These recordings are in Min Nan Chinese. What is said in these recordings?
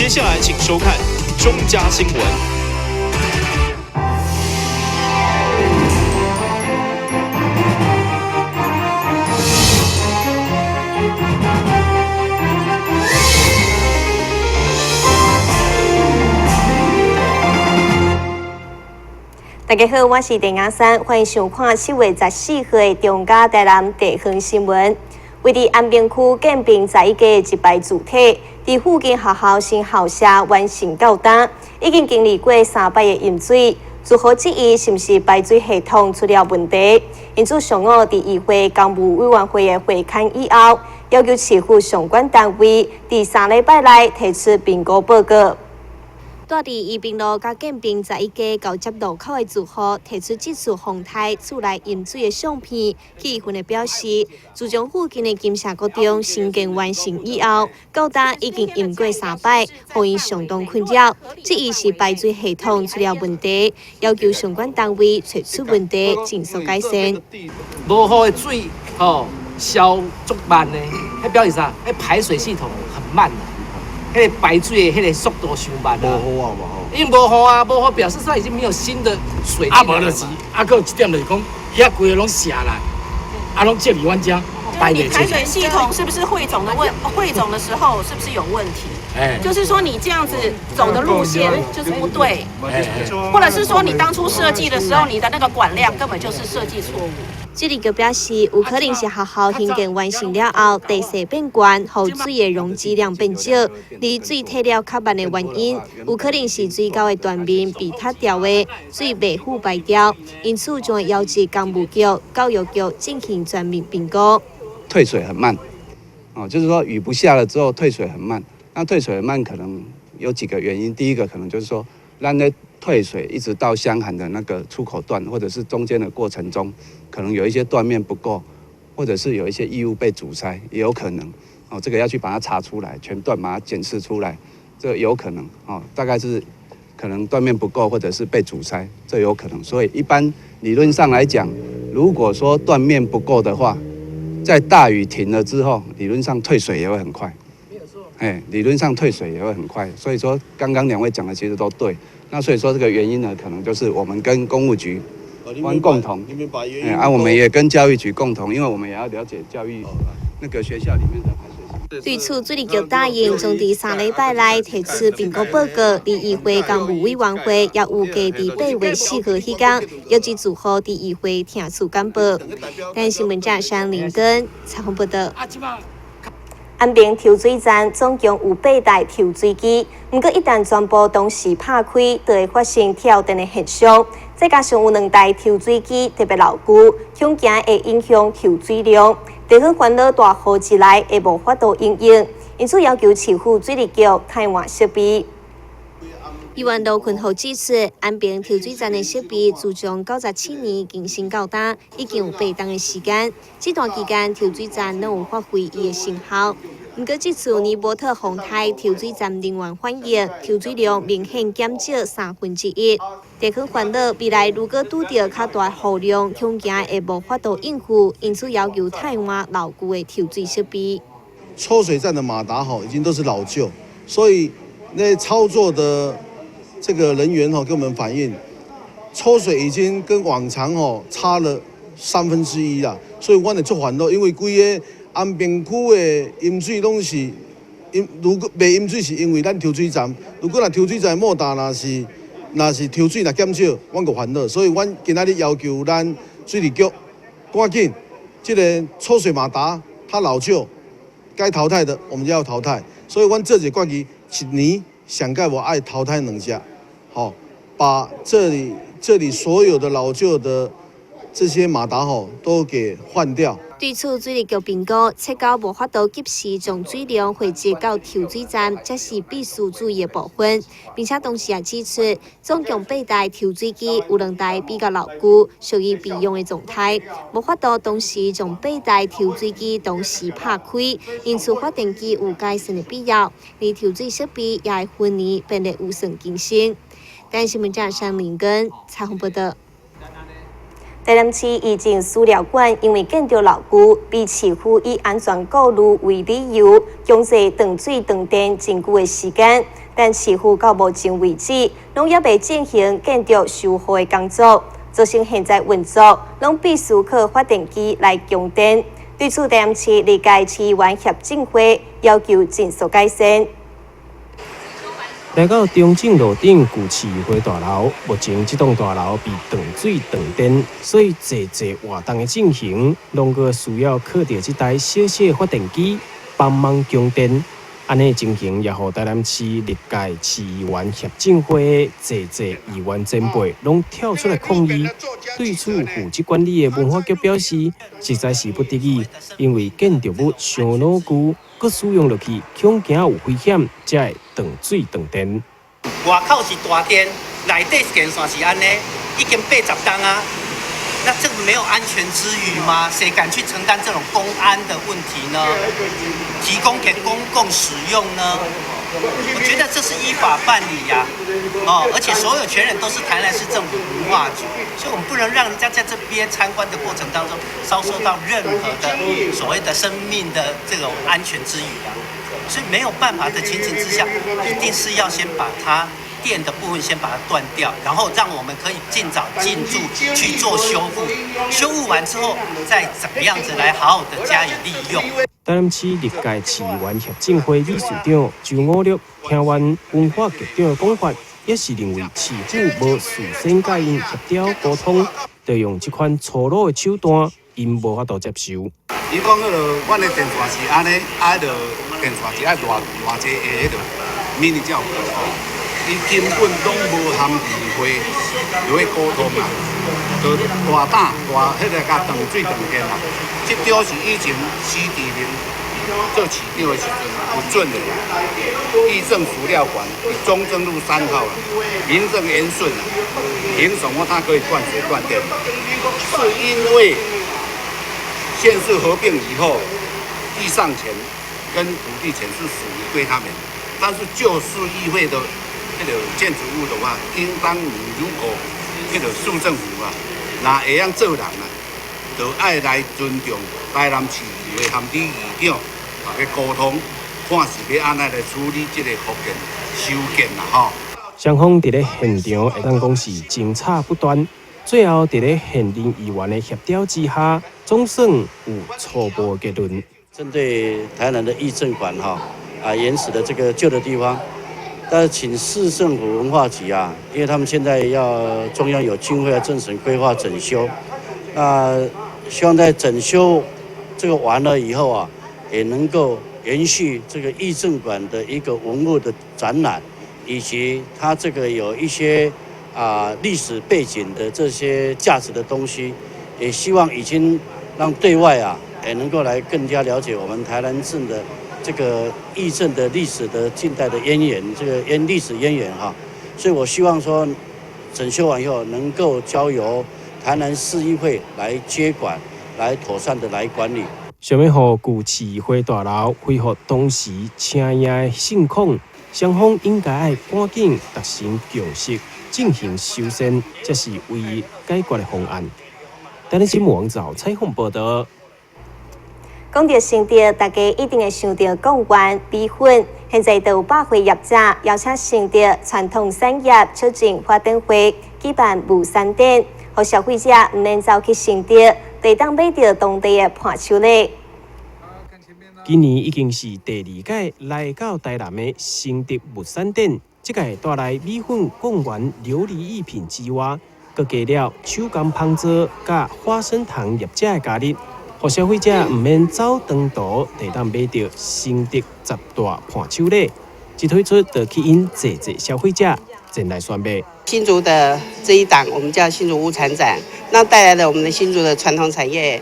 接下來請收看中嘉新聞。大家好，我是鄭雅珊，歡迎收看7月14號的中嘉台南地方新聞。位佇安平區建平11街的一排柱體，佇附近學校新校舍完成到今，已經經歷過三擺的淹水。住戶質疑是毋是排水系統出了問題，因此上午佇議會工務委員會的會勘以後，要求市府相關單位佇3禮拜內提出評估報告。住佇宜平路佮建平11街交接路口的住戶提出這次風颱厝內淹水的相片，氣憤的表示，自從附近的金城國中興建完成以後，到今已經淹過三擺，予𪜶相當困擾。質疑是排水系統出了問題，要求相關單位揣出問題，盡速改善。無雨的水吼消足慢的，彼表示啥？彼排水系統很慢啊。彼个排水的彼个速度傷慢啊！無雨啊嘛吼，因為無雨啊，無雨表示說已經沒有新的水。啊，無就是，啊，閣有一點就是講，遐規个攏瀉來，啊，攏積佇阮遮。你排水系統是不是匯總的問？匯總的時候是不是有問題？欸，就是說你這樣子走的路線就是不對，或者是說你當初設計的時候，你的那個管量根本就是設計錯誤。水利局表示，有可能是學校興建完成了後，地勢變懸，予水的容積量變少，而水退了較慢的原因，有可能是水溝的斷面被塌掉的，水袂赴排掉，因此將會要求工務局、教育局進行全面評估。退水很慢，哦，就是說雨不下了之後退水很慢。那退水很慢可能有幾個原因，第一個可能就是說，咱咧退水一直到箱涵的那個出口段，或者是中間的過程中，可能有一些斷面不夠，或者是有一些異物被阻塞，也有可能。哦，這個要去把它查出來，全段把它檢視出來，這有可能。哦，大概是可能斷面不夠，或者是被阻塞，這有可能。所以一般理論上來講，如果說斷面不夠的話，在大雨停了之後，理論上退水也會很快。哎，理論上退水也會很快。所以說，剛剛兩位講的其實都對。那所以說這個原因呢，可能就是我們跟工務局共同，哎，啊，我們也跟教育局共同，因為我們也要了解教育那個學校裡面的排水。對此，水利局答應將佇3禮拜內提出評估報告，佇議會工務委員會也有計佇8月4號彼工，約集住戶佇議會聽取簡報。台新聞記者林根採訪報道。安平抽水站總共有八台抽水機，毋過一旦全部同時拍開，就會發生跳電的現象。再加上有兩台抽水機特別老舊，恐驚會影響抽水量。地方煩惱大雨一來會無法度營運，因此要求市府水利局汰換設備。議員盧坤豪指出，安平抽水站的設備自從97年更新到今，已經有8冬的時間。這段期間，抽水站攏有發揮伊的成效。毋過這次尼伯特風颱，抽水站人員反應，抽水量明顯減少1/3。地方煩惱未來如果拄著較大雨量，恐驚會無法度應付，因此要求汰換老舊的抽水設備。抽水站的馬達吼已經都是老舊，所以那操作的這個人員吼跟我們反映，抽水已經跟往常吼差了1/3啦，所以阮會足煩惱，因為規个安平區的淹水攏是淹，如果袂淹水是因為咱抽水站，如果若抽水站莫大，若是抽水若減少，阮就煩惱，所以阮今仔日要求咱水利局趕緊，這个抽水馬達它老舊，該淘汰的我們就要淘汰，所以阮做一個決議，一年上蓋無愛淘汰兩隻。好，把這裡所有的老舊的這些馬達吼都給換掉。對此，水利局評估，測到無法度及時將水量匯集到抽水站，這是必須注意的部分。並且同時也指出，總共八台抽水機有兩台比較老舊，屬於備用的狀態，無法度同時將八台抽水機同時拍開，因此發電機有改善的必要。而抽水設備也會分年變得有算更新。台新聞記者張林根採訪報道。台南市以前輸料館因為建築老舊，被市府以安全顧慮為理由，強制斷水斷電真久的時間。但市府到目前為止，攏猶未進行建築修護的工作，造成現在運作攏必須靠發電機來供電。對此，台南市歷屆市議員協進會要求盡速改善。來到中正路頂舊市議會大樓，目前這棟大樓被斷水斷電，所以濟濟活動的進行，攏閣需要靠著這台小小發電機幫忙供電。按呢情形，也予台南市歷屆市議員協進會的濟濟議員前輩攏跳出來抗議。對此，負責管理的文化局表示，實在是不得已，因為建築物傷老舊，閣使用落去恐驚有危險，才會斷水斷電。外口是大電，內底電線是按呢，已經80冬啊。那這個沒有安全之虞嗎？誰敢去承擔這種工安的問題呢？提供給公共使用呢？我覺得這是依法辦理呀，哦，而且所有權人都是台南市政府文化局，所以我們不能讓人家在這邊參觀的過程當中遭受到任何的所謂的生命的這種安全之虞啊。所以沒有辦法的情形之下，一定是要先把它電的部分先把它斷掉，然後讓我們可以盡早進駐去做修復。修復完之後，再怎麼樣子來好好的加以利用。台南市歷屆市議員協進會理事長周五六聽完文化局長的講法，也是認為市府無事先佮𪜶協調溝通，就用這款粗魯的手段，𪜶無法度接受。伊講彼个，阮的電線是按呢，啊，彼个電線是愛偌偌濟個彼个，明年才有溝通。伊根本攏無含議會落去溝通啊，就大膽大彼个共斷水斷電啊。這張是以前施志明做市長的時陣有准的啦。議政資料館佇中正路3號啦，名正言順啊，憑什麼他可以斷水斷電？是因為縣市合併以後，地上權跟土地權是屬於歸他們，但是舊市議會的彼个建築物的話，應當你如果彼个市政府啊，若會曉做人啊，就愛來尊重台南市議會和李議長啊去溝通，看是欲按怎來處理這個復建修建啦吼。雙方佇咧現場會當講是爭吵不斷，最後佇咧現任議員的協調之下，總算有初步結論。針對台南的議政館哈啊原始的這個舊的地方，但是請市政府文化局啊，因為他們現在要中央有經費要政審規劃整修，那希望在整修這個完了以後啊，也能夠延續這個議政館的一個文物的展覽，以及它這個有一些啊歷史背景的這些價值的東西，也希望已經讓對外啊也能夠來更加了解我們台南鎮的這個議政的歷史的近代的淵源，這個淵歷史淵源哈，所以我希望說整修完以後能夠交由台南市議會來接管，來妥善的來管理。想欲予舊市議會大樓恢復當時青影的盛況，雙方應該愛趕緊達成共識，進行修繕，才是唯一解決的方案。台南新聞網早採訪報道。講到新竹，大家一定會想到貢丸、米粉。現在都有百貨業者邀請新竹傳統產業促進發展會舉辦物產展，予消費者毋免走去新竹，就會當買著當地的伴手禮。今年已經是第二屆來到台南的新竹物產展，這屆帶來米粉、貢丸、琉璃藝品之外，閣加了手工縫製佮花生糖業者的加入，予消費者毋免走長途，就會當買著新竹十大伴手禮。一推出就吸引濟濟消費者前來選買。新竹的這一檔，我們叫新竹物產展，那帶來了我們的新竹的傳統產業，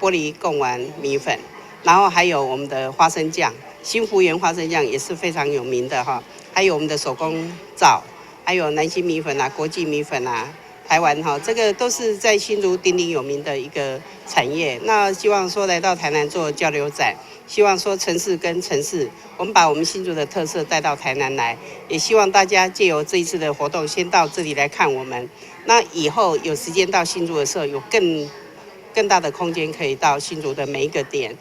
玻璃貢丸米粉，然後還有我們的花生醬，新福源花生醬也是非常有名的哈，還有我們的手工皂，還有南星米粉啊，國際米粉啊，台灣哈，這個都是在新竹鼎鼎有名的一個產業。那希望說來到台南做交流展，希望說城市跟城市，我們把我們新竹的特色帶到台南來，也希望大家借由這一次的活動，先到這裡來看我們。那以後有時間到新竹的時候，有更大的空間可以到新竹的每一個點。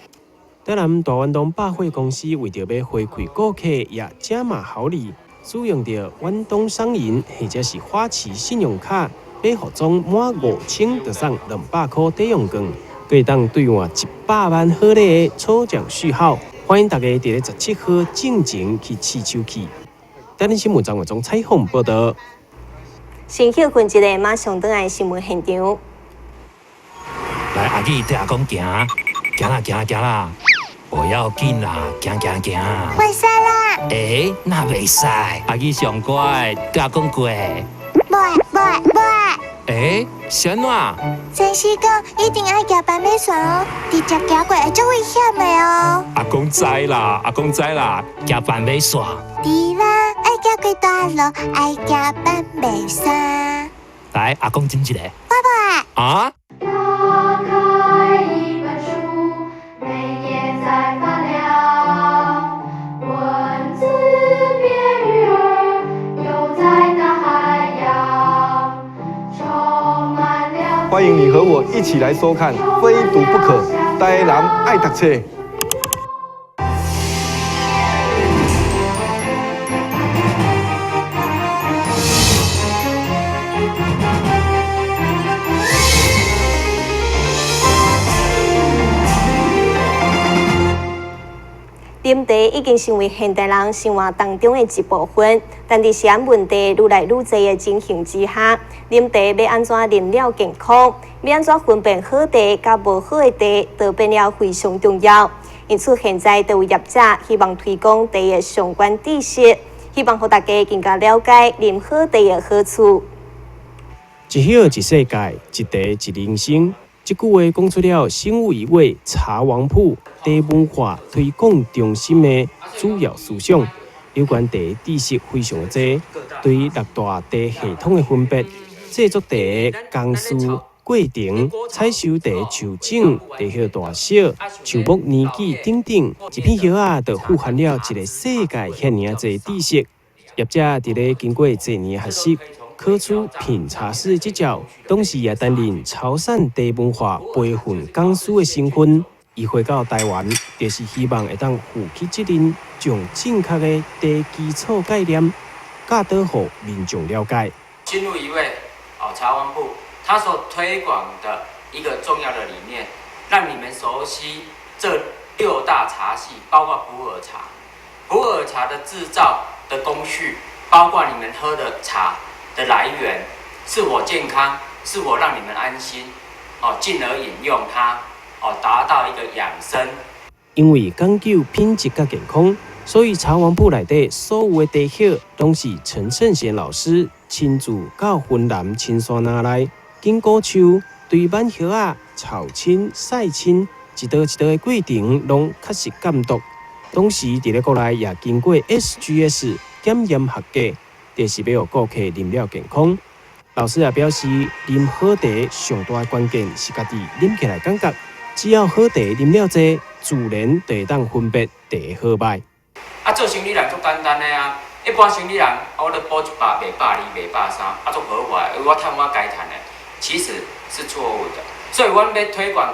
台南大遠東百貨公司為著欲回饋顧客，也加碼好禮，使用著遠東商銀或者是花旗信用卡，買服裝滿5000就送200箍抵用券，閣會當兌換100萬好禮的抽獎序號。歡迎大家佇咧17號進前去試手氣。台南新聞張偉忠採訪報導。先歇睏一下，馬上轉來新聞現場。來，阿姊對阿公行，行啦行行啦，無要緊啦，行行行。袂使啦。欸，哪袂使？阿姊上乖，對阿公過。袂袂袂。欸，是按怎？先生講一定愛行斑馬線哦，直接行過會足危險的哦。阿公知啦，阿公知啦，行斑馬線。對啦，愛行過大路，愛行斑馬線。來，阿公斟一個。拜拜。啊？打開一本書，每頁在發亮，文字變魚兒，游在大海洋，充滿了。歡迎你和我一起來收看《非讀不可》，台南愛讀冊。啉茶已經成為現代人生活當中的一部分，但佇食安問題愈來愈濟的情形之下，啉茶欲按怎啉了健康，欲按怎分辨好茶佮無好的茶，就變了非常重要。因此，現在就有業者希望推廣茶的相關知識，希望予大家更加了解啉好茶的好處。一葉一世界，一茶一人生。這句話講出了新武一味茶王鋪茶文化推廣中心的主要思想。有關茶知識非常的濟，對六大茶系統的分別、製作茶的工序過程、採收茶樹種、茶葉大小、樹木年紀等等，一片葉仔就富含了一個世界遐爾仔濟知識。業者佇咧經過濟年學習，考取品茶師的執照，同時也擔任潮汕茶文化培訓講師的身份。伊回到台灣，就是希望會當負起責任，將正確的茶基礎概念教導予民眾了解。新武一味哦，茶王鋪，他所推廣的一個重要的理念，讓你們熟悉這六大茶系，包括普洱茶。普洱茶的製造的工序，包括你們喝的茶的來源，是否健康，是否讓你們安心，哦，進而飲用它，哦，達到一個養生。因為講究品質佮健康，所以茶王鋪內底所有的茶葉，攏是陳勝賢老師親自到雲南深山內揀古樹，對挽葉仔、炒青、曬青，一道一道的過程，攏確實監督。同時，佇咧國內也經過 SGS 檢驗合格，就是欲予顧客啉了健康。老師也表示，啉好茶上大的關鍵是家己啉起來感覺，只要好茶啉了濟，自然就會當分別茶好䆀。啊，做生理人足簡單的啊，一般生理人，我咧補100賣120賣130，啊，足合法，我趁我該趁的，其實是錯誤的。所以，阮欲推廣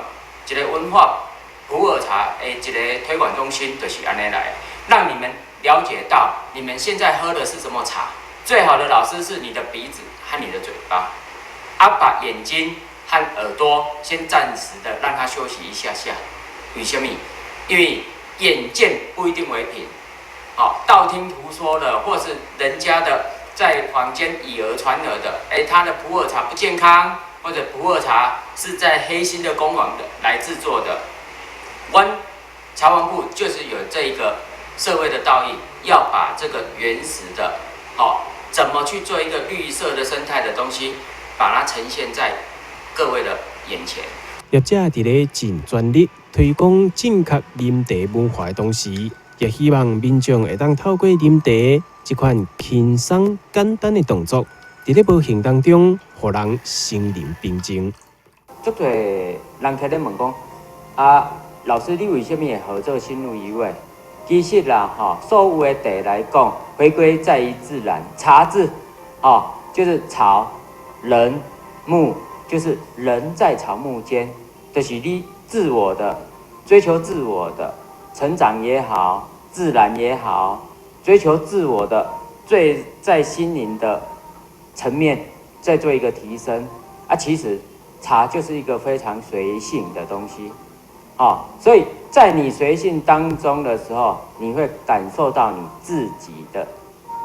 一個文化普洱茶的一個推廣中心，就是按呢來，讓你們了解到你們現在喝的是什麼茶。最好的老師是你的鼻子和你的嘴巴，啊，把眼睛和耳朵先暫時的讓它休息一下下。為什麼？因為眼見不一定為憑，好，道聽途說的，或是人家的在坊間以訛傳訛的，欸，他的普洱茶不健康，或者普洱茶是在黑心的工坊的來製作的。阮茶王鋪就是有這一個社會的道義，要把這個原始的，好，怎麼去做一個綠色的生態的東西，把它呈現在各位的眼前。業者佇咧盡全力推廣正確啉茶文化的同時，也希望民眾會當透過啉茶這款輕鬆簡單的動作，佇咧無形當中，予人心靈平靜。足濟人客咧問講，啊，老師，你為啥物會合做新武一味？其實啦，吼，所有的茶來講，回歸在於自然。茶字，哦，就是草、人、木，就是人在草木間，就是你自我的追求，自我的成長也好，自然也好，追求自我的最在心靈的層面再做一個提升。啊，其實茶就是一個非常隨性的東西，好，所以在你隨性當中的時候，你會感受到你自己的，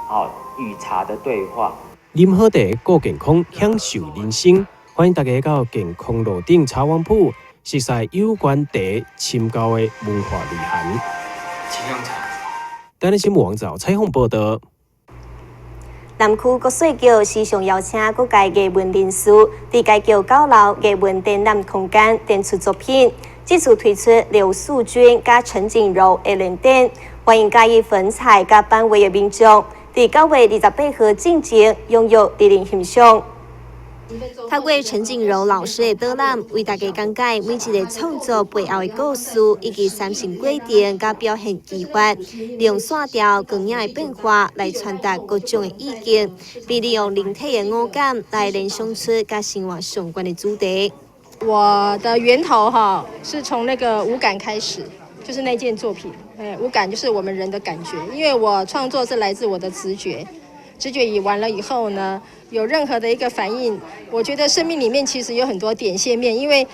哦，與茶的對話。啉好茶，顧健康，享受人生。歡迎大家到健康路頂茶王鋪，熟悉有關茶深厚的文化內涵。請用茶。台南新聞網站採訪報道。南區國稅局時常邀請各界藝文人士，佇該局九樓藝文展覽空間展出作品。這次推出劉素君佮陳景柔的聯展，歡迎佮意粉彩佮版畫的民眾，佇9月28號進前踴躍蒞臨欣賞。透過陳景柔老師的導覽，為大家講解每一個創作背後的故事，以及產生過程佮表現技法，利用線條、光影的變化來傳達各種的意境，並利用人體的五感來聯想出佮生活相關的主題。我的源頭哈是從那個五感開始，就是那件作品。哎，五感就是我們人的感覺，因為我創作是來自我的直覺。直覺以完了以後呢，有任何的一個反應，我覺得生命裡面其實有很多點線面，因為，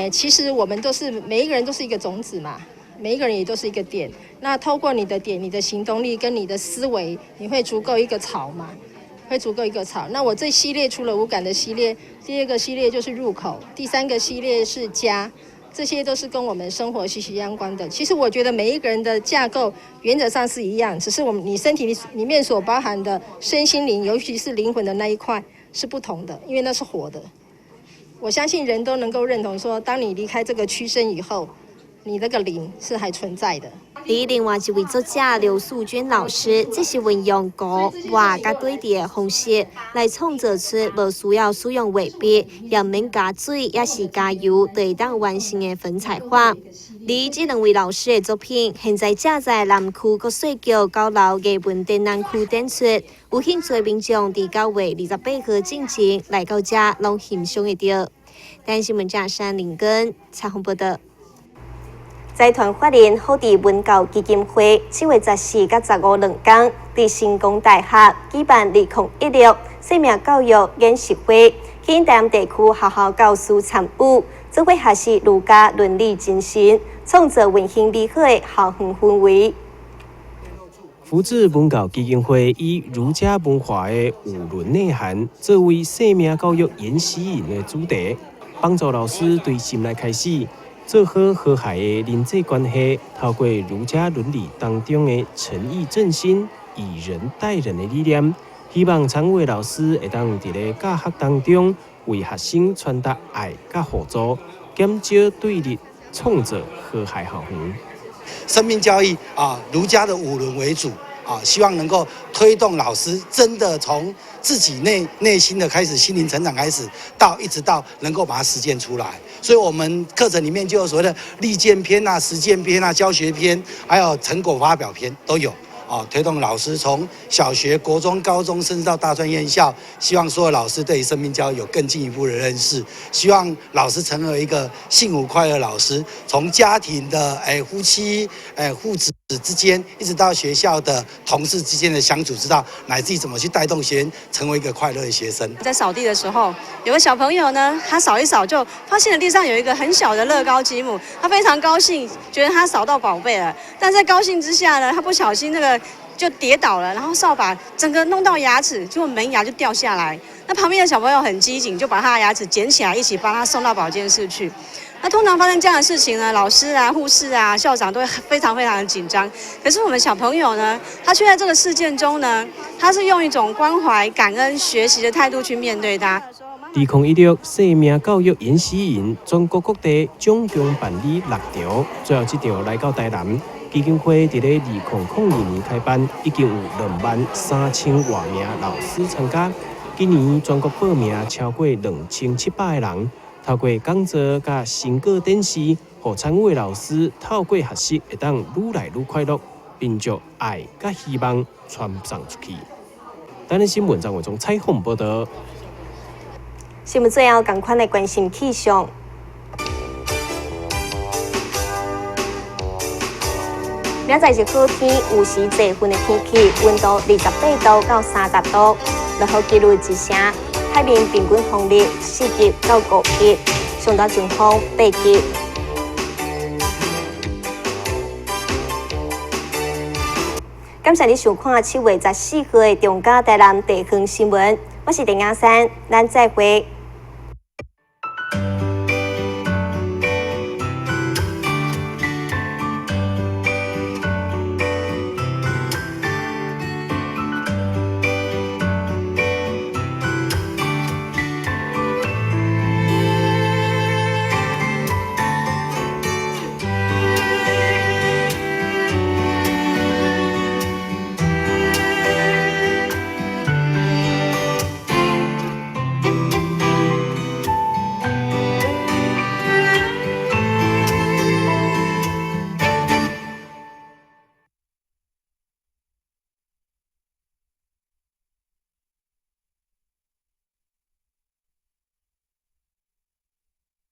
其實我們都是每一個人都是一個種子嘛，每一個人也都是一個點。那透過你的點、你的行動力跟你的思維，你會足夠一個草嘛？會足夠一個草。那我這系列除了五感的系列，第二個系列就是入口，第三個系列是家。這些都是跟我們生活息息相關的。其實我覺得每一個人的架構原則上是一樣，只是我們你身體裡面所包含的身心靈，尤其是靈魂的那一塊是不同的，因為那是活的。我相信人都能夠認同說，當你離開這個軀身以後，你那個靈是還存在的。另外一位作者劉素娟老師，這是運用勾、畫佮堆疊的方式來創造出無需要使用畫筆，也毋免加水，抑是加油，就會當完成的粉彩畫。而這兩位老師的作品，現在正在南區國稅局九樓藝文展覽區展出，有興趣的民眾佇9月28號進前來到遮，攏欣賞會著。台新聞記者林根採訪報道。財團法人福智文教基金會7月14佮15兩工，佇成功大學舉辦2016生命教育研習會，吸引台南地區學校教師參與，做伙學習儒家倫理精神，創造溫馨美好的校園氛圍。福智文教基金會以儒家文化的五倫內涵作為生命教育研習營的主題，幫助老師對心內開始做好和諧的人際關係，透過儒家倫理當中的誠意正心、以仁待人的理念，希望參與的老師會當佇咧教學當中為學生傳達愛佮互助，減少對立，創造和諧校園。生命教育啊，儒家的五倫為主啊，希望能夠推動老師真的從自己內心的開始，心靈成長開始，到一直到能夠把它實踐出來。所以，我們課程裡面就有所謂的歷見篇啊、實踐篇啊、教學篇，還有成果發表篇都有。啊，推動老師從小學、國中、高中，甚至到大專院校，希望所有老師對於生命教育有更進一步的認識。希望老師成為一個幸福快樂老師，從家庭的夫妻、父子之間，一直到學校的同事之間的相處之道，乃至於怎麼去帶動學員成為一個快樂的學生。在掃地的時候，有個小朋友呢，他掃一掃就發現了地上有一個很小的樂高積木，他非常高興，覺得他掃到寶貝了。但在高興之下呢，他不小心那個就跌倒了，然後掃把整個弄到牙齒，結果門牙就掉下來。那旁邊的小朋友很機警，就把他的牙齒撿起來，一起幫他送到保健室去。那通常發生這樣的事情呢，老師啊、護士啊、校長都會非常非常的緊張。可是我們小朋友呢，他卻在這個事件中呢，他是用一種關懷、感恩、學習的態度去面對他。 2016生命教育研習營，全國各地總共辦理六場，最後這場來到台南。基金會佇咧2002年開辦，已經有23,000外名老師參加。今年全國報名超過2700個人。透過講座佮成果展示，予參與的老師透過學習，會當愈來愈快樂，並將愛佮希望傳送出去。台南新聞張偉忠採訪報道。新聞最後，仝款來關心氣象。明仔載是好天，有時濟雲的天氣，溫度28度到30度。落雨幾率一成，海面平均風力4級到5級，上大陣風8級。感謝你收看7月14號的中嘉台南地方新聞，我是鄭雅珊，咱再會。